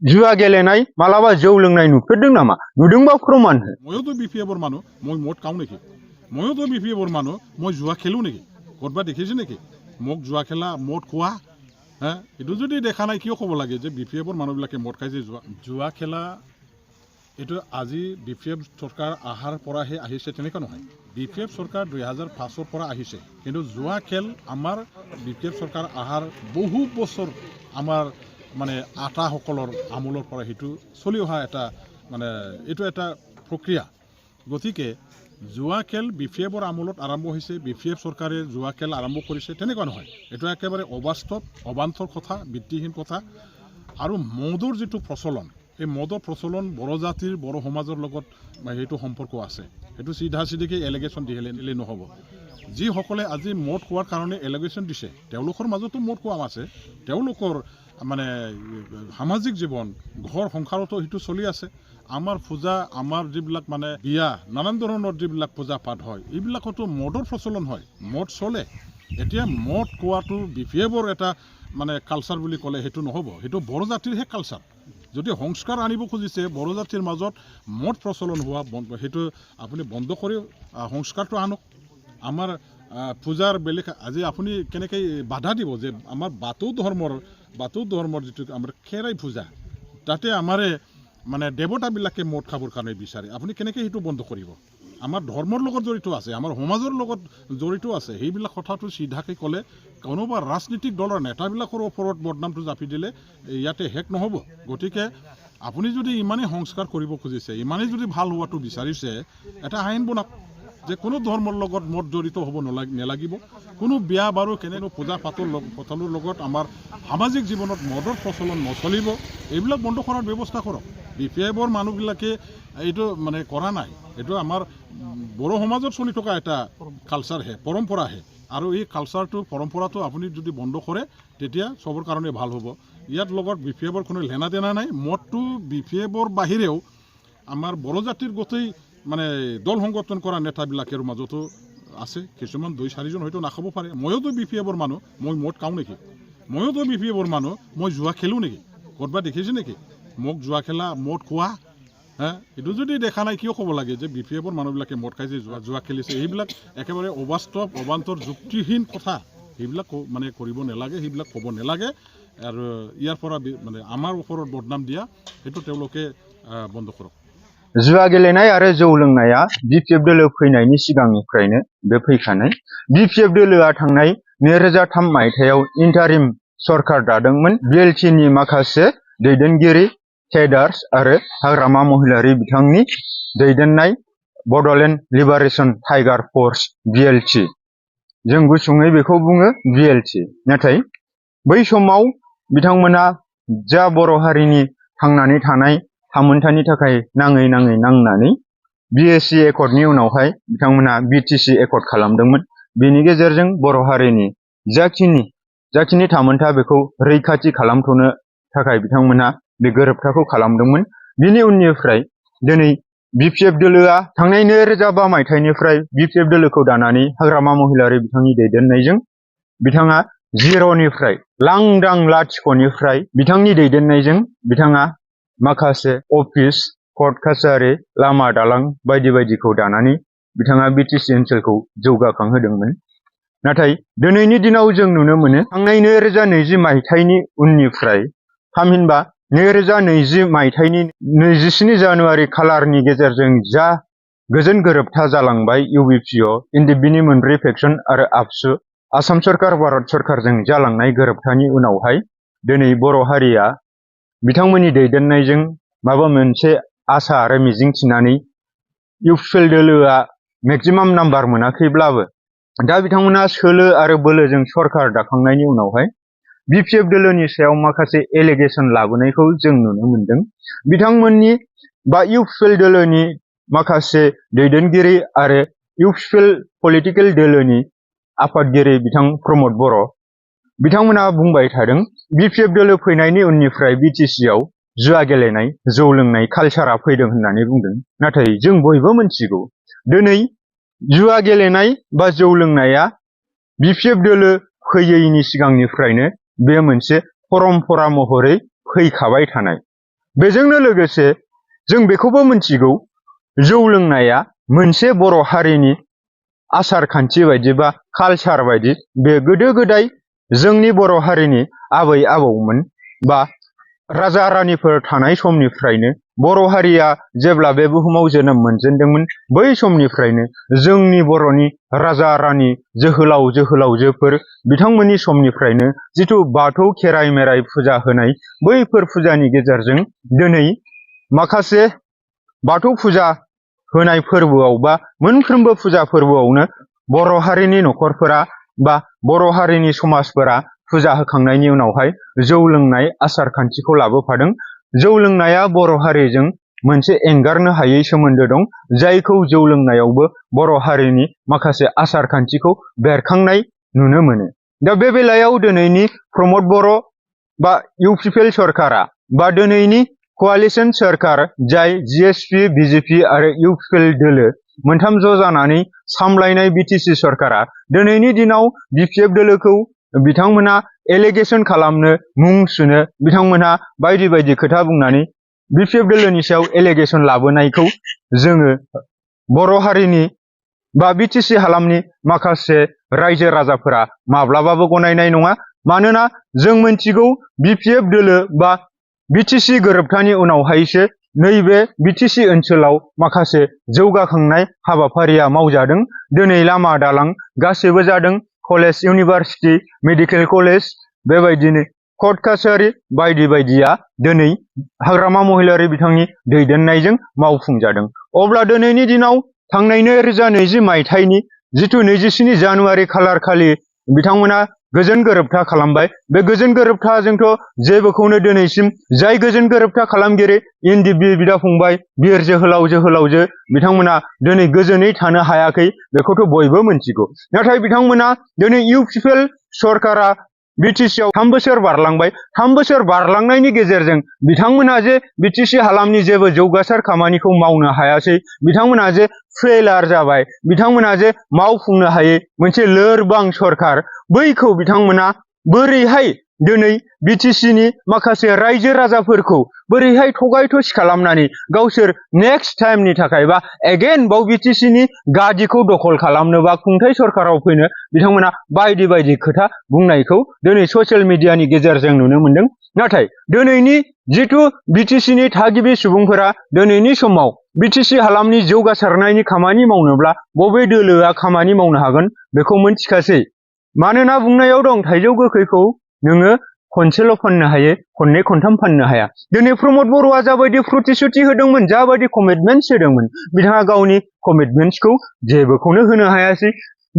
जुवा गेलेनाय मालाबा जौ लोंनाय नुफेरदों नामा? नुदोंबा प्रमाण हो। ময়োতো বিপিএফৰ মানুহ, মই মদ খাওঁ নেকি? ময়োতো বিপিএফৰ মানুহ, মই জুৱা খেলোঁ নেকি? ক'ৰবাত দেখিছে নেকি মোক জুৱা খেলা, মদ খোৱা? এইটো যদি দেখা নাই কিয় ক'ব লাগে যে বিপিএফৰ মানুহবিলাকে মদ খাইছে, জুৱা খেলা? এইটো আজি বিপিএফ চৰকাৰ অহাৰ পৰাহে আহিছে তেনেকুৱা নহয়। বিপিএফ চৰকাৰ 2005 পৰা আহিছে, কিন্তু জুৱা খেল আমাৰ বিপিএফ চৰকাৰ অহাৰ বহু বছৰ আমাৰ মানে আটাসকলৰ আমোলৰ পৰা সেইটো চলি অহা এটা মানে এইটো এটা প্ৰক্ৰিয়া। গতিকে জুৱা খেল বিপিএফৰ আমোলত আৰম্ভ হৈছে, বিপিএফ চৰকাৰে জুৱা খেল আৰম্ভ কৰিছে তেনেকুৱা নহয়। এইটো একেবাৰে অবাস্তৱ, অবান্তৰ কথা, ভিত্তিহীন কথা। আৰু মদৰ যিটো প্ৰচলন, এই মদৰ প্ৰচলন বড়ো জাতিৰ, বড়ো সমাজৰ লগত সেইটো সম্পৰ্ক আছে। সেইটো চিধা চিধিকৈ এলিগেশ্যন দিলে নহ'ব। যিসকলে আজি মদ খোৱাৰ কাৰণে এলিগেশ্যন দিছে, তেওঁলোকৰ মাজতো মদ খোৱা আছে। তেওঁলোকৰ মানে সামাজিক জীৱন, ঘৰ সংসাৰতো সেইটো চলি আছে। আমাৰ পূজা, আমাৰ যিবিলাক মানে বিয়া, নানান ধৰণৰ যিবিলাক পূজা পাঠ হয়, এইবিলাকতো মদৰ প্ৰচলন হয়, মদ চলে। এতিয়া মদ খোৱাটো বিপিএফৰ এটা মানে কালচাৰ বুলি ক'লে সেইটো নহ'ব, সেইটো বড়ো জাতিৰহে কালচাৰ। যদি সংস্কাৰ আনিব খুজিছে বড়ো জাতিৰ মাজত মদ প্ৰচলন হোৱা সেইটো আপুনি বন্ধ কৰি সংস্কাৰটো আনক। আমাৰ পূজাৰ বেলেগ আজি আপুনি কেনেকৈ বাধা দিব যে আমাৰ বাথৌ ধৰ্মৰ যিটো আমাৰ খেৰাই পূজা, তাতে আমাৰে মানে দেৱতাবিলাকে মদ খাবৰ কাৰণে বিচাৰে, আপুনি কেনেকৈ সেইটো বন্ধ কৰিব? আমাৰ ধৰ্মৰ লগত জড়িত আছে, আমাৰ সমাজৰ লগত জড়িত আছে। সেইবিলাক কথাটো চিধাকৈ ক'লে কোনোবা ৰাজনীতিক দলৰ নেতাবিলাকৰ ওপৰত বদনামটো জাপি দিলে ইয়াতে শেষ নহ'ব। গতিকে আপুনি যদি ইমানেই সংস্কাৰ কৰিব খুজিছে, ইমানেই যদি ভাল হোৱাটো বিচাৰিছে, এটা আইন বনাওক যে কোনো ধৰ্মৰ লগত মদ জড়িত হ'ব নালাগিব। কোনো বিয়া বাৰু কেনেনো পূজা পাতলৰ লগত আমাৰ সামাজিক জীৱনত মদৰ প্ৰচলন নচলিব। এইবিলাক বন্ধ কৰাৰ ব্যৱস্থা কৰক। বিপিএফৰ মানুহবিলাকে এইটো মানে কৰা নাই। এইটো আমাৰ বড়ো সমাজত চলি থকা এটা কালচাৰহে, পৰম্পৰাহে। আৰু এই কালচাৰটো, পৰম্পৰাটো আপুনি যদি বন্ধ কৰে তেতিয়া চবৰ কাৰণে ভাল হ'ব। ইয়াৰ লগত বিপিএফৰ কোনো লেনা দেনা নাই। মদটো বিপিএফৰ বাহিৰেও আমাৰ বড়ো জাতিৰ গোটেই মানে দল সংগঠন কৰা নেতাবিলাকৰ মাজতো আছে। কিছুমান 2-4জন হয়তো নাখাব পাৰে। ময়োতো বিপিএফৰ মানুহ, মই মদ খাওঁ নেকি? ময়োতো বিপিএফৰ মানুহ, মই জুৱা খেলোঁ নেকি? ক'ৰবাত দেখিছে নেকি মোক জুৱা খেলা, মদ খোৱা? এইটো যদি দেখা নাই কিয় ক'ব লাগে যে বিপিএফৰ মানুহবিলাকে মদ খাইছে, জুৱা খেলিছে? এইবিলাক একেবাৰে অবাস্তৱ, অবান্তৰ, যুক্তিহীন কথা। সেইবিলাক মানে কৰিব নালাগে, সেইবিলাক ক'ব নালাগে। আৰু ইয়াৰ পৰা মানে আমাৰ ওপৰত বদনাম দিয়া সেইটো তেওঁলোকে বন্ধ কৰক। जुवा गेलेनाय आरो जौ लोंनाया बिपिएफ दोलो फैनायनि सिगांनिफ्रायनो बे फैखानाय। बिपिएफ दोलोआ थांनाय 2003 मायथाइयाव इन्टारिम सरकार दादोंमोन। बिएलटिनि माखासे दैदेनगिरि केडार्स आरो हाग्रामा महिलारि बिथांनि दैदेननाय बड'लेण्ड लिबारेशन टाइगार फोर्स बिएलटि, जों गुसुङै बेखौ बुङो बिएलटि। नाथाय बै समाव बिथांमोना जा बर' हारिनि थांनानै थानाय थामोनथानि थाखाय नांनानै बिएसि एकर्डनि उनावहाय बिथांमोना बिटिसि एकर्ड खालामदोंमोन। बेनि गेजेरजों बर' हारिनि जाखिनि थामोनथा बेखौ रैखाथि खालामथ'नो थाखाय बिथांमोना बे गोरोबथाखौ खालामदोंमोन। बिनि उननिफ्राय दिनै बिपिएफ दोलोआ थांनाय 2005 मायथाइनिफ्राय बिपिएफ दोलोखौ दानानै हाग्रामा महिलारि बिथांनि दैदेननायजों बिथाङा जिर'निफ्राय, लांदां लाथिख'निफ्राय बिथांनि दैदेननायजों बिथाङा माखासे अफिस, कर्ट कासारि, लामा दालां बायदि बायदिखौ दानानै बिथाङा बिटिसि ओनसोलखौ जौगाखांहोदोंमोन। नाथाय दिनैनि दिनाव जों नुनो मोनो थांनाय 2020 मायथाइनि उननिफ्राय, थामहिनबा 2020 मायथाइनि 27 जानुवारि खालारनि गेजेरजों जा गोजोन गोरोबथा जालांबाय इउबिपिअ, एनडिएफबिनि मोनब्रै फेक्सन आरो आबसु, आसाम सरकार, भारत सरकारजों जालांनाय गोरोबथानि उनावहाय दिनै बर' हारिया बिथांमोननि दैदेननायजों माबा मोनसे आसा आरो मिजिं थिनानै इउपिएल दोलोआ मेक्सिमाम नाम्बार मोनाखैब्लाबो दा बिथांमोना सोलो आरो बोलोजों सरकार दाखांनायनि उनावहाय बिपिएफ दोलोनि सायाव माखासे एलिगेशन लाबोनायखौ जों नुनो मोनदों। बिथांमोननि बा इउपिएल दोलोनि माखासे दैदेनगिरि आरो इउपिएल पलिटिकेल दोलोनि आफादगिरि बिथां प्रमद बर' बिथांमोना बुंबाय थादों बिपिएफ दोलो फैनायनि उननिफ्राय बिटिसिआव जुवा गेलेनाय, जौ लोंनाय कालसारा फैदों होननानै बुंदों। नाथाय जों बयबो मिथिगौ दिनै जुवा गेलेनाय बा जौ लोंनाया बिपिएफ दोलो फैयैनि सिगांनिफ्रायनो बे मोनसे परम्परा महरै फैखाबाय थानाय। बेजोंनो लोगोसे जों बेखौबो मिथिगौ जौ लोंनाया मोनसे बर' हारिनि आसार खान्थि बायदि बा कालचार बायदि बे गोदो गोदाय जोंनि बर' हारिनि आबै आबौमोन बा राजा रानिफोर थानाय समनिफ्रायनो बर' हारिया जेब्ला बे बुहुमाव जोनोम मोनजेनदोंमोन बै समनिफ्रायनो जोंनि बर'नि राजा रानि जोहोलाव जोहोलावजोफोर बिथांमोननि समनिफ्रायनो जिथु बाथौ खेराइ मेराइ फुजा होनाय बैफोर फुजानि गेजेरजों दिनै माखासे बाथौ फुजा होनाय फोरबोआव बा मोनफ्रोमबो फुजा फोरबोआवनो बर' हारिनि न'खरफोरा बा बर' हारिनि समाजफोरा फुजा होखांनायनि उनावहाय जौ लोंनाय आसार खान्थिखौ लाबोफादों। जौ लोंनाया बर' हारिजों मोनसे एंगारनो हायै सोमोन्दो दं, जायखौ जौ लोंनायावबो बर' हारिनि माखासे आसार खान्थिखौ बेरखांनाय नुनो मोनो। दा बे बेलायाव दिनैनि प्रमद बर' बा इउपिपिएल सरकारा बा दिनैनि क'आलिशन सरकार जाय जिएसपि बिजेपि आरो इउपिपिएल दोलो मोनथाम ज' जानानै सामलायनाय बिटिसि सरकारा दिनैनि दिनाव बिपिएफ दोलोखौ बिथांमोना एलिगेसन खालामनो मुं सुनो बिथांमोनहा बायदि बायदि खोथा बुंनानै बिपिएफ दोलोनि सायाव एलिगेसन लाबोनायखौ जोङो बर' हारिनि बा बिटिसि हालामनि माखासे रायजो राजाफोरा माब्लाबाबो गनायनाय नङा। मानोना जों मिथिगौ बिपिएफ दोलो बा बिटिसि गोरोबथानि उनावहायसो नैबे बिटिसि ओनसोलाव माखासे जौगाखांनाय हाबाफारिया मावजादों। दिनै लामा दालां गासैबो जादों, कलेज इउनिभारसिटि मेडिकेल कलेज बेबायदिनो कर्ट कासारि बायदि बायदिया दिनै हाग्रामा महिलारि बिथांनि दैदेननायजों मावफुंजादों। अब्ला दिनैनि दिनाव थांनाय 2020 मायथाइनि जिथु 27 जानुवारि खालार खालि बिथांमोना गोजोन गोरोबथा खालामबाय। बे गोजोन गोरोबथाजोंथ' जेबोखौनो दिनैसिम जाय गोजोन गोरोबथा खालामगिरि एनडिएफबि बिदा फंबाय बिर जोहोलाव जोहोलावजो बिथांमोना दिनै गोजोनै थानो हायाखै, बेखौथ' बयबो मिथिगौ। नाथाय बिथांमोना दिनै इउपिपिएल सरकारा बिटिसिआव 3 बोसोर बारलांबाय। 3 बोसोर बारलांनायनि गेजेरजों बिथांमोना जे बिटिसि हालामनि जेबो जौगासार खामानिखौ मावनो हायासै, बिथांमोना जे फेलार जाबाय, बिथांमोना जे मावफुंनो हायै मोनसे लोरबां सरकार, बैखौ बिथांमोना बोरैहाय दिनै बिटिसिनि माखासे रायजो राजाफोरखौ बोरैहाय थगाय थसि खालामनानै गावसोर नेक्स्ट टाइमनि थाखाय बा एगेन बाव बिटिसिनि गादिखौ दखल खालामनो बा खुंथाय सरकाराव फैनो बिथांमोना बायदि बायदि खोथा बुंनायखौ दिनै ससियेल मिडियानि गेजेरजों नुनो मोनदों। नाथाय दिनैनि जिथु बिटिसिनि थागिबि सुबुंफोरा दिनैनि समाव बिटिसि हालामनि जौगासारनायनि खामानि मावनोब्ला बबे दोलोआ खामानि मावनो हागोन बेखौ मिथिखासै। मानोना बुंनायाव दं थाइजौ गोखैखौ नोङो खनसेल' फाननो हायो, खननै खनथाम फाननो हाया। दिनै प्रमद बर'आ जाबायदि प्रतिश्रुति होदोंमोन, जाबायदि कमिटमेन्ट्स होदोंमोन, बिथाङा गावनि कमिटमेन्ट्सखौ जेबोखौनो होनो हायासै।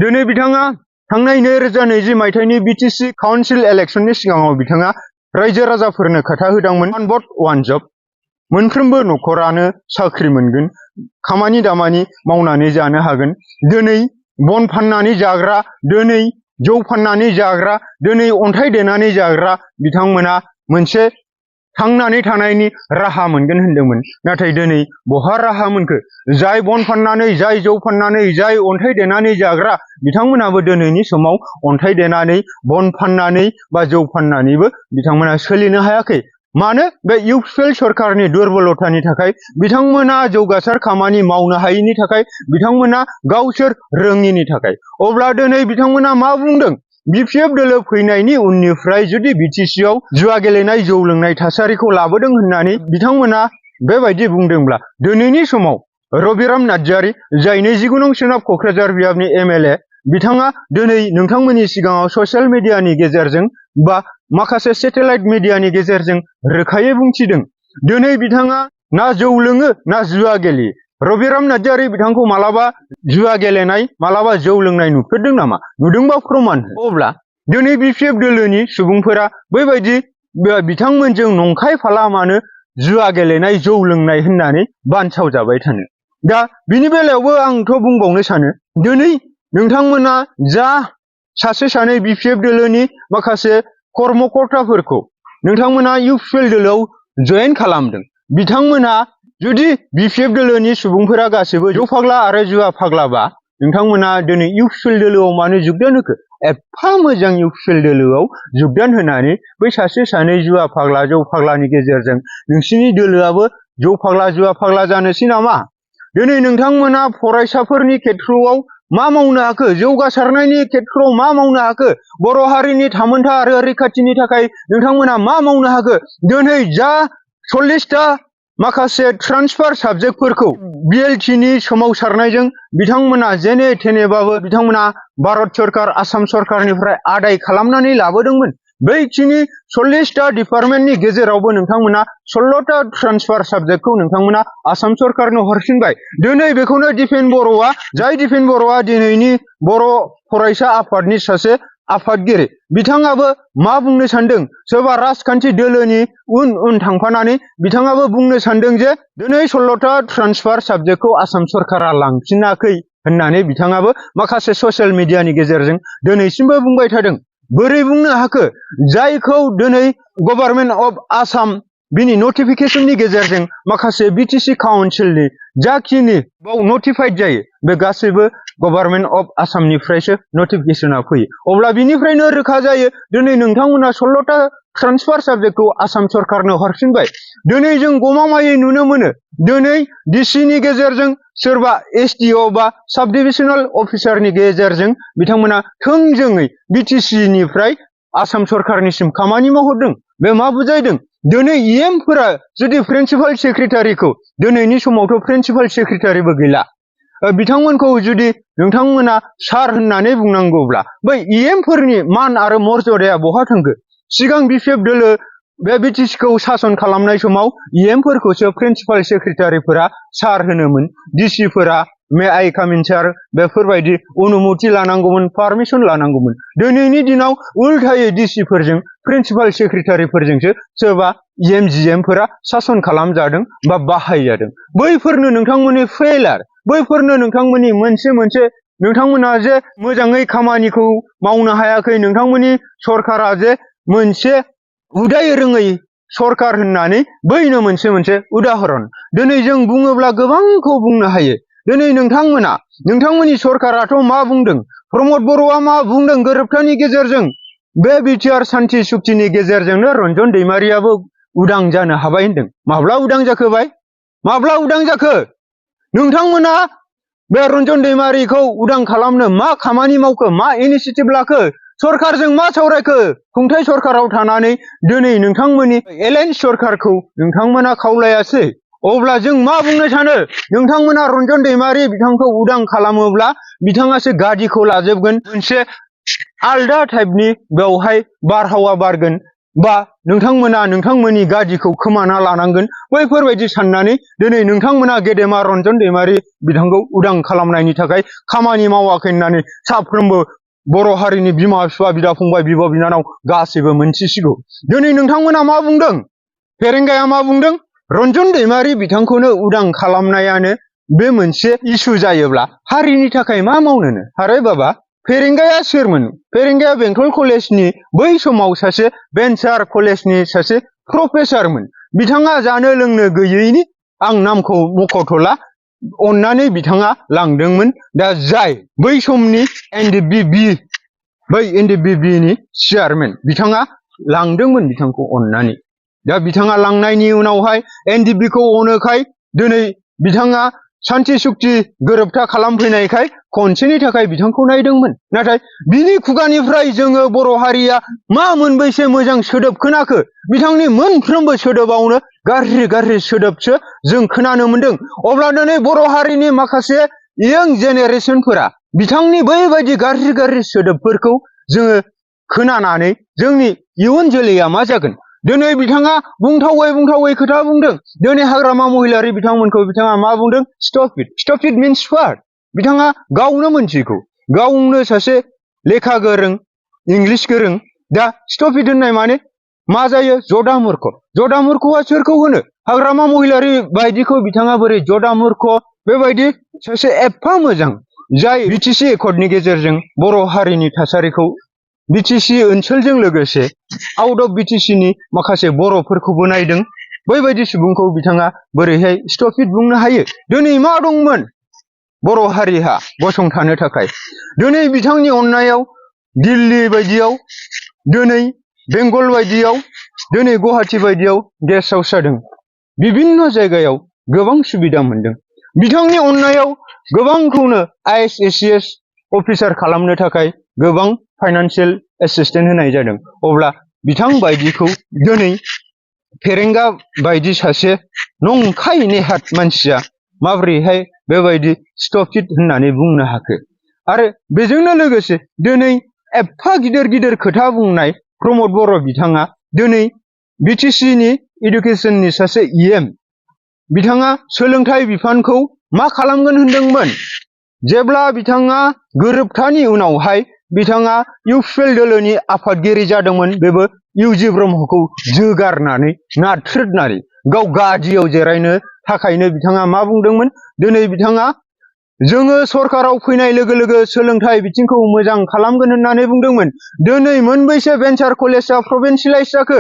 दिनै बिथाङा थांनाय 2020 मायथाइनि बिटिसि काउन्सिल इलेक्सननि सिगाङाव बिथाङा रायजो राजाफोरनो खोथा होदोंमोन, वान भट वान जब, मोनफ्रोमबो न'खरानो साख्रि मोनगोन, खामानि दामानि मावनानै जानो हागोन। दिनै बन फाननानै जाग्रा, दिनै जौ फाननानै जाग्रा, दिनै अन्थाइ देनानै जाग्रा बिथांमोना मोनसे थांनानै थानायनि राहा मोनगोन होनदोंमोन। नाथाय दिनै बहा राहा मोनखो? जाय बन फाननानै, जाय जौ फाननानै, जाय अन्थाइ देनानै जाग्रा बिथांमोनाबो दिनैनि समाव अन्थाइ देनानै, बन फाननानै बा जौ फाननानैबो बिथांमोना सोलिनो हायाखै। मानो? बे इउपिपिएल सरकारनि दुरबलतानि थाखाय, बिथांमोना जौगासार खामानि मावनो हायैनि थाखाय, बिथांमोना गावसोर रोङिनि थाखाय। अब्ला दिनै बिथांमोना मा बुंदों? बिपिएफ दोलो फैनायनि उननिफ्राय जुदि बिटिसिआव जुवा गेलेनाय, जौ लोंनाय थासारिखौ लाबोदों होननानै बिथांमोना बेबायदि बुंदोंब्ला दिनैनि समाव रबिराम नार्जारी, जाय 29 नं सोनाब क'क्राझार बियाबनि एमएलए, बिथाङा दिनै नोंथांमोननि सिगाङाव ससियेल मिडियानि गेजेरजों बा माखासे सेटेलाइट मिडियानि गेजेरजों रोखायै बुंथिदों। दिनै बिथाङा ना जौ लोङो ना जुवा गेलेयो। रबिराम नार्जारी बिथांखौ मालाबा जुवा गेलेनाय, मालाबा जौ लोंनाय नुफेरदों नामा? नुदोंबा प्रमाण हो। अब्ला दिनै बिपिएफ दोलोनि सुबुंफोरा बैबायदि बिथांमोनजों नंखाय फालामानो जुवा गेलेनाय, जौ लोंनाय होननानै बानसावजाबाय थानो। दा बिनि बेलायावबो आंथ' बुंबावनो सानो, दिनै नोंथांमोना जा सासे सानै बिपिएफ दोलोनि माखासे कर्मकर्ताफोरखौ नोंथांमोना इउपिपिएल दोलोआव जयेन खालामदों, बिथांमोना जुदि बिपिएफ दोलोनि सुबुंफोरा गासैबो जौ फाग्ला आरो जुवा फाग्लाबा नोंथांमोना दिनै इउपिपिएल दोलोआव मानो जुगदान होखो? एफा मोजां इउपिपिएल दोलोआव योगदान होनानै बै सासे सानै जुवा फाग्ला जौ फाग्लानि गेजेरजों नोंसिनि दोलोआबो जौ फाग्ला जुवा फाग्ला जानोसै नामा? दिनै नोंथांमोना फरायसाफोरनि खेथ्रआव मा मावनो हाखो? जौगासारनायनि खेथ्रआव मा मावनो हाखो? बर' हारिनि थामोनथा आरो रैखाथिनि थाखाय नोंथांमोना मा मावनो हाखो? दिनै जा 40टा माखासे ट्रान्सफार साबजेक्टफोरखौ बिएलटिनि सोमावसारनायजों बिथांमोना जेने थेनेबाबो बिथांमोना भारत सरकार आसाम सरकारनिफ्राय आदाय खालामनानै लाबोदोंमोन। बैखिनि 40टा डिपार्टमेन्टनि गेजेरावबो नोंथांमोना 16टा ट्रान्सफार साबजेक्टखौ नोंथांमोना आसाम सरकारनो हरफिनबाय। दिनै बेखौनो दिपेन बर'आ जाय दिपेन बर'आ दिनैनि बर' फरायसा आफादनि सासे आफादगिरि बिथाङाबो मा बुंनो सानदों? सोरबा राजखान्थि दोलोनि उन थांफानानै बिथाङाबो बुंनो सानदों जे दिनै 16टा ट्रान्सफार साबजेक्टखौ आसाम सरकारा लांफिनाखै होननानै बिथाङाबो माखासे ससियेल मिडियानि गेजेरजों दिनैसिमबो बुंबाय थादों। बोरै बुंनो हाखो? जायखौ दिनै गभर्नमेन्ट अफ आसाम बिनि नटिफिकेशननि गेजेरजों माखासे बिटिसि काउन्सिलनि जाखिनि बाव नटिफाइड जायो बे गासैबो गभर्नमेन्ट अफ आसामनिफ्रायसो नटिफिकेशना फैयो। अब्ला बिनिफ्रायनो रोखा जायो दिनै नोंथांमोना 16टा ट्रान्सफार साबजेक्टखौ आसाम सरकारनो हरफिनबाय। दिनै जों गमामायै नुनो मोनो दिनै डिसिनि गेजेरजों सोरबा एसडिअ बा साब डिभिजनेल अफिसारनि गेजेरजों बिथांमोना थोंजोङै बिटिसिनिफ्राय आसाम सरकारनिसिम खामानि मावहरदों। बे मा बुजायदों? दिनै इएमफोरा जुदि प्रिन्सिपाल सेक्रेटारिखौ दिनैनि समावथ' प्रिन्सिपाल सेक्रेटारिबो गैला बिथांमोनखौ जुदि नोंथांमोना सार होननानै बुंनांगौब्ला बै इएमफोरनि मान आरो मर्यादाया बहा थांखो? सिगां बिपिएफ दोलो बे बिटिसिखौ सासन खालामनाय समाव इएमफोरखौसो प्रिन्सिपाल सेक्रेटारिफोरा सार होनोमोन। डिसिफोरा मे आइ काम इन सार बेफोरबायदि अनुमति लानांगौमोन, पारमिसन लानांगौमोन। दिनैनि दिनाव उल्थायै डिसिफोरजों प्रिन्सिपाल सेक्रेटारिफोरजोंसो सोरबा इएमजिएमफोरा सासन खालामजादों बा बाहायजादों। बैफोरनो नोंथांमोननि फेलार, बैफोरनो नोंथांमोननि मोनसे नोंथांमोना जे मोजाङै खामानिखौ मावनो हायाखै, नोंथांमोननि सरकारा जे मोनसे उदाय रोङै सरकार होननानै बैनो मोनसे उदाहरन। दिनै जों बुङोब्ला गोबांखौ बुंनो हायो। दिनै नोंथांमोननि सरकाराथ' मा बुंदों? प्रमद बर'आ मा बुंदों? गोरोबथानि गेजेरजों बे बिटिआर सान्थि सुक्तिनि गेजेरजोंनो रन्जन दैमारियाबो उदां जानो हाबाय होनदों। माब्ला उदां जाखो बाय? माब्ला उदां जाखो? नोंथांमोना बे रन्जन दैमारिखौ उदां खालामनो मा खामानि मावखो? मा इनिसियेटिभ लाखो? सरकारजों मा सावरायखो? खुंथाय सरकाराव थानानै दिनै नोंथांमोननि एलायन्स सरकारखौ नोंथांमोना खावलायासै। अब्ला जों मा बुंनो सानो? नोंथांमोना रन्जन दैमारि बिथांखौ उदां खालामोब्ला बिथाङासो गादिखौ लाजोबगोन, मोनसे आलदा टाइपनि बेवहाय बारहावा बारगोन, बा नोंथांमोना नोंथांमोननि गादिखौ खोमाना लानांगोन। बैफोरबायदि साननानै दिनै नोंथांमोना गेदेमा रन्जन दैमारि बिथांखौ उदां खालामनायनि थाखाय खामानि मावाखै होननानै साफ्रोमबो बर' हारिनि बिमा बिफा, बिदा फंबाय, बिब' बिनानाव गासैबो मोनथिसिगौ। दिनै नोंथांमोना मा बुंदों? फेरेंगाया मा बुंदों? रन्जन दैमारि बिथांखौनो उदां खालामनायानो बे मोनसे इसु जायोब्ला हारिनि थाखाय मा मावनोनो? आरे बाबा, फेरेंगाया सोरमोन? फेरेंगाया बेंटल कलेजनि बै समाव सासे भेन्सार कलेजनि सासे प्रफेसारमोन। बिथाङा जानो लोंनो गैयैनि आं नामखौ मख'थ'ला, अननानै बिथाङा लांदोंमोन। दा जाय बै समनि एनडिबिबिनि चेयारमेन बिथाङा लांदोंमोन बिथांखौ अननानै। दा बिथाङा लांनायनि उनावहाय एनडिबिखौ अनोखाय दिनै बिथाङा सान्थि सुक्ति गोरोबथा खालामफैनायखाय खनसेनि थाखाय बिथांखौ नायदोंमोन। नाथाय बिनि खुगानिफ्राय जोङो बर' हारिया मा मोनबैसे मोजां सोदोब खोनाखो? बिथांनि मोनफ्रोमबो सोदोबावनो गाज्रि सोदोबसो जों खोनानो मोनदों। अब्ला दिनै बर' हारिनि माखासे इयं जेनेरेसनफोरा बिथांनि बैबायदि गाज्रि सोदोबफोरखौ जोङो खोनानानै जोंनि इयुन जोलैया मा जागोन? दिनै बिथाङा बुंथावै खोथा बुंदों। दिनै हाग्रामा महिलारि बिथांमोनखौ बिथाङा मा बुंदों? Stop it means what? बिथाङा गावनो मोनथिगौ, गावनो सासे लेखा गोरों, इंलिस गोरों। दा स्टप इट होननाय माने मा जायो? जदा मूर्ख। जदा मूर्खआ सोरखौ होनो? हाग्रामा महिलारि बायदिखौ बिथाङा बोरै जदा मूर्ख? बेबायदि सासे एफा मोजां, जाय बिटिसि एकर्डनि गेजेरजों बर' हारिनि थासारिखौ बिटिसि ओनसोलजों लोगोसे आउट अफ बिटिसिनि माखासे बर'फोरखौबो नायदों, बैबायदि सुबुंखौ बिथाङा बोरैहाय स्टप इट बुंनो हायो? दिनै मा दंमोन बर' हारिहा गसंथानो थाखाय? दिनै बिथांनि अननायाव दिल्ली बायदियाव दिनै बेंगल बायदियाव दिनै गुवाहाटी बायदियाव गेस्ट हाउस जादों बिभिन्न जायगायाव गोबां सुबिदा मोनदों बिथांनि अननायाव गोबांखौनो आईएएस एसीएस अफिसार खालामनो थाखाय गोबां फाइनान्सियेल एसिस्टेन्ट होनाय जादों अब्ला बिथां बायदिखौ दिनै फेरेंगा बायदि सासे नंखाय नेहात मानसिया माबोरैहाय बेबायदि स्टप इट होननानै बुंनो हाखो आरो बेजोंनो लोगोसे दिनै एफा गिदिर गिदिर खोथा बुंनाय प्रमद बर' बिथाङा दिनै बिटिसि नि इडुकेसननि सासे इएम बिथाङा सोलोंथाइ बिफानखौ मा खालामगोन होनदोंमोन जेब्ला बिथाङा गोरोबथानि उनावहाय बिथाङा इउपिएल दोलोनि आफादगिरि जादोंमोन बेबो इउजि ब्रह्मखौ जोगारनानै नाथ्रोदनानै गाव गादियाव जिरायनो थाखायनो बिथाङा मा बुंदोंमोन दिनै बिथाङा जोङो सरकाराव फैनाय लोगो लोगो सोलोंथाइ बिथिंखौ मोजां खालामगोन होननानै बुंदोंमोन दिनै मोनबैसे भेन्सार कलेजआ प्रभिन्सियेलाइज जाखो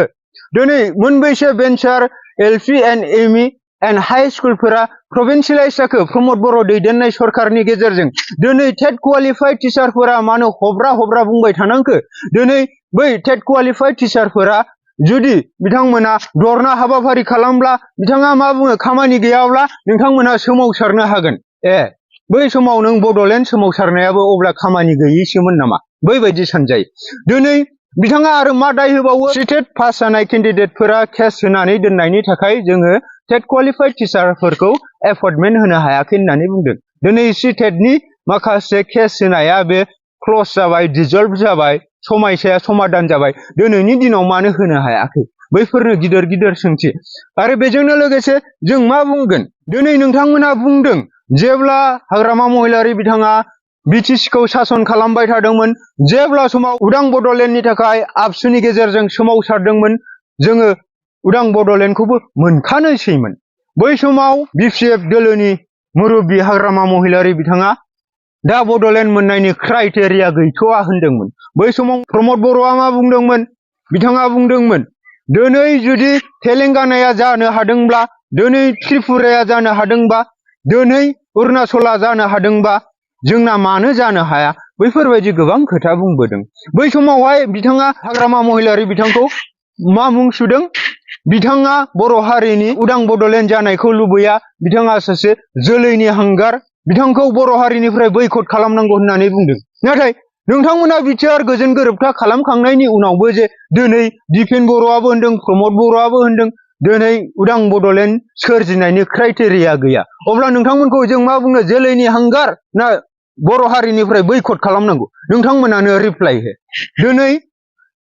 दिनै मोनबैसे venture LP and ME and high स्कुलफोरा प्रभिन्सियेलाइज जाखो प्रमद बर' दैदेननाय सरकारनि गेजेरजों दिनै टेट क्वालिफाइड टिचारफोरा मानो हब्रा हब्रा बुंबाय थानांखो दिनै बै टेट क्वालिफाइड टिचारफोरा जुदि बिथांमोना धरना हाबाफारि खालामब्ला बिथाङा मा बुङो खामानि गैयाब्ला नोंथांमोना सोमावसारनो हागोन बै समाव नों बड'लेण्ड सोमावसारनायाबो अब्ला खामानि गैयैसोमोन नामा बैबायदि सानजायो दिनै बिथाङा आरो मा दाय होबावो सिटेट पास जानाय केन्डिडेटफोरा केस होनानै दोननायनि थाखाय जोङो टेट क्वालिफाइड टिचारफोरखौ एपइन्टमेन्ट होनो हायाखै होननानै बुंदों दिनै सिटेटनि माखासे केस होनाया बे क्लस जाबाय डिजल्भ जाबाय समायसाया समाधान जाबाय दिनैनि दिनाव मानो होनो हायाखै बैफोरनो गिदिर गिदिर सोंथि आरो बेजोंनो लोगोसे जों मा बुंगोन दिनै नोंथांमोना बुंदों जेब्ला हाग्रामा महिलारि बिथाङा बिटिसिखौ सासन खालामबाय थादोंमोन जेब्ला समाव उदां बड'लेण्डनि थाखाय आबसुनि गेजेरजों सोमावसारदोंमोन जोङो उदां बड'लेण्डखौबो मोनखानोसैमोन बै समाव बिपिएफ दोलोनि मुरब्बी हाग्रामा महिलारि बिथाङा दा बड'लेण्ड मोननायनि क्राइटेरिया गैथ'आ होनदोंमोन बै समाव प्रमद बर'आ मा बुंदोंमोन बिथाङा बुंदोंमोन दिनै जुदि तेलेंगानाया जानो हादोंब्ला दिनै त्रिपुराया जानो हादोंबा दिनै अरुणाचला जानो हादोंबा जोंना मानो जानो हाया बैफोरबायदि गोबां खोथा बुंबोदों बै समावहाय बिथाङा हाग्रामा महिलारि बिथांखौ मा मुं सुदों बिथाङा बर' हारिनि उदां बड'लेण्ड जानायखौ लुबैया बिथाङा सासे जोलैनि हांगार बिथांखौ बर' हारिनिफ्राय बैकट खालामनांगौ होननानै बुंदों नाथाय नोंथांमोना बिटिआर गोजोन गोरोबथा खालामखांनायनि उनावबो जे दिनै दिपेन बर'आबो होनदों प्रमद बर'आबो होनदों दिनै उदां बड'लेण्ड सोरजिनायनि क्राइटेरिया गैया अब्ला नोंथांमोनखौ जों मा बुङो जोलैनि हांगार ना बर' हारिनिफ्राय बैकट खालामनांगौ नोंथांमोनानो रिप्लाइ हो दिनै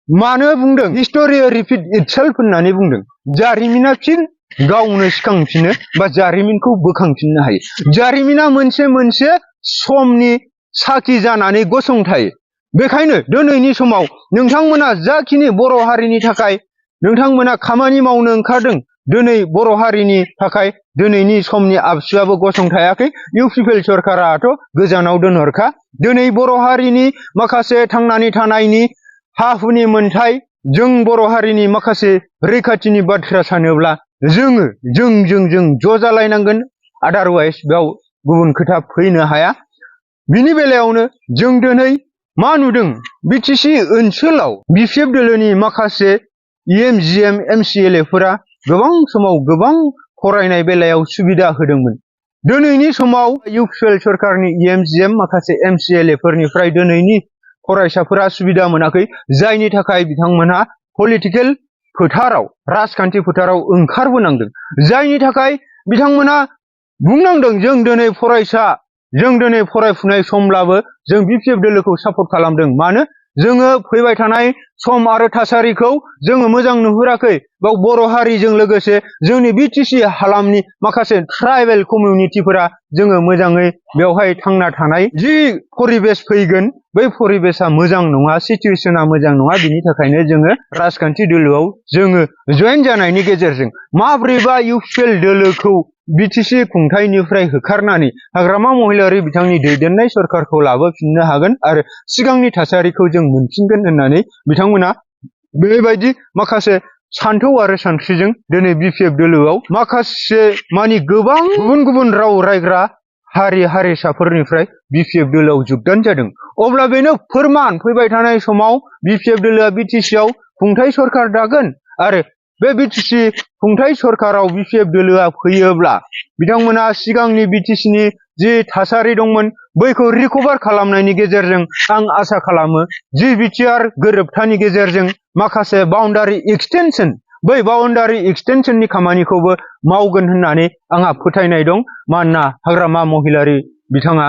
मानो बुंदों हिस्ट'रि रिपिट इटसेल्फ होननानै बुंदों जारिमिना फिन गावनो सिखांफिनो बा जारिमिनखौ बोखांफिननो हायो जारिमिना मोनसे मोनसे समनि साखि जानानै गसंथायो बेखायनो दिनैनि समाव नोंथांमोना जाखिनि बर' हारिनि थाखाय नोंथांमोना खामानि मावनो ओंखारदों दिनै बर' हारिनि थाखाय दिनैनि समनि आबसुआबो गसंथायाखै इउपिपिएल सरकाराथ' गोजानाव दोनहरखा दिनै बर' हारिनि माखासे थांनानै थानायनि हा हुनि मोनथाय जों बर' हारिनि माखासे रैखाथिनि बाथ्रा सानोब्ला जों ज' जालायनांगोन आदारवाइज बेयाव गुबुन खोथा फैनो हाया बिनि बेलायावनो जों दिनै मा नुदों बिटिसि ओनसोलाव बिपिएफ दोलोनि माखासे इएम जिएम एमसिएलएफोरा गोबां समाव गोबां फरायनाय बेलायाव सुबिदा होदोंमोन दिनैनि समाव इउपिएल सरकारनि इएम जिएम माखासे एमसिएलएफोरनिफ्राय दिनैनि फरायसाफोरा सुबिदा मोनाखै जायनि थाखाय बिथांमोनहा पलिटिकेल फोथाराव राजखान्थि फोथाराव ओंखारबोनांदों जायनि थाखाय बिथांमोना बुंनांदों जों दिनै फरायफुनाय समब्लाबो जों बिपिएफ दोलोखौ सापर्ट खालामदों मानो जोङो फैबाय थानाय सम आरो थासारिखौ जोङो मोजां नुहुराखै बाव बर' हारिजों लोगोसे जोंनि बिटिसि हालामनि माखासे ट्राइबेल कमिउनिटिफोरा जोङो मोजाङै बेवहाय थांना थानाय जि परिबेस फैगोन बै परिबेसा मोजां नङा सिचुवेसना मोजां नङा बिनि थाखायनो जोङो राजखान्थि दोलोआव जोङो जयेन जानायनि गेजेरजों माब्रैबा इउपिएल दोलोखौ बिटिसि खुंथायनिफ्राय होखारनानै हाग्रामा महिलारि बिथांनि दैदेननाय सरकारखौ लाबोफिननो हागोन आरो सिगांनि थासारिखौ जों मोनफिनगोन होननानै बिथांमोना बेबायदि माखासे सान्थौ आरो सानस्रिजों दिनै बिपिएफ दोलोआव माखासे मानि गोबां गुबुन गुबुन राव रायग्रा हारि हारिसाफोरनिफ्राय BPF दोलोआव जुगदान जादों। अब्ला बेनो फोरमान फैबाय थानाय समाव BPF दोलोआ BTC-आव खुंथाय सरखार दागोन आरो बे BTC खुंथाय सरखाराव BPF दोलोआ फैयोब्ला बिथांमोना सिगांनि BTC-नि जि थासारि दंमोन बैखौ रिकभार खालामनायनि गेजेरजों आं आसा खालामो जि बिटिआर गोरोबथानि गेजेरजों माखासे बाउन्डारि एक्सटेनसन बै बाउन्डारि एक्सटेनसननि खामानिखौबो मावगोन होननानै आंहा फोथायनाय दं। मानोना हाग्रामा महिलारि बिथाङा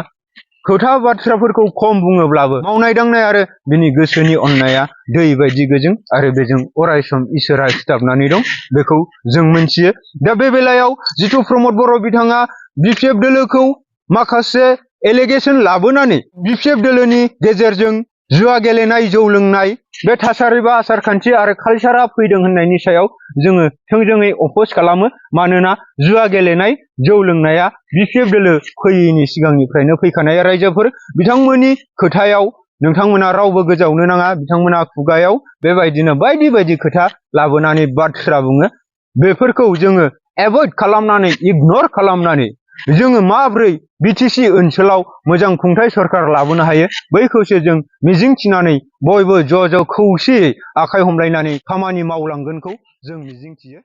खोथा बाथ्राफोरखौ खम बुङोब्लाबो मावनाय दांनाय आरो बिनि गोसोनि अननाया दै बायदि गोजों आरो बेजों अरायसम इसोरा सिथाबनानै दं बेखौ जों मिथियो। दा बे बेलायाव जितु प्रमद बर' बिथाङा BPF दोलोखौ माखासे एलिगेसन लाबोनानै BPF दोलोनि गेजेरजों जुवा गेलेनाय जौ लोंनाय बे थासारि बा आसार खान्थि आरो कालसारा फैदों होननायनि सायाव जोङो थोंजोङै अपोज खालामो। मानोना जुवा गेलेनाय जौ लोंनाया BPF दोलो फैयैनि सिगांनिफ्रायनो फैखानाय रायजोफोर बिथांमोननि खोथायाव नोंथांमोना रावबो गोजावनो नाङा। बिथांमोना खुगायाव बेबायदिनो बायदि बायदि खोथा लाबोनानै बाथ्रा बुङो। बेफोरखौ जोङो एभयड खालामनानै इगनर खालामनानै जोङो माब्रै BTC ओनसोलाव मोजां खुंथाय सरखार लाबोनो हायो बैखौसो जों मिजिंथिनानै बयबो ज' ज' खौसेयै आखाइ हमलायनानै खामानि मावलांगोनखौ जों मिजिंथियो।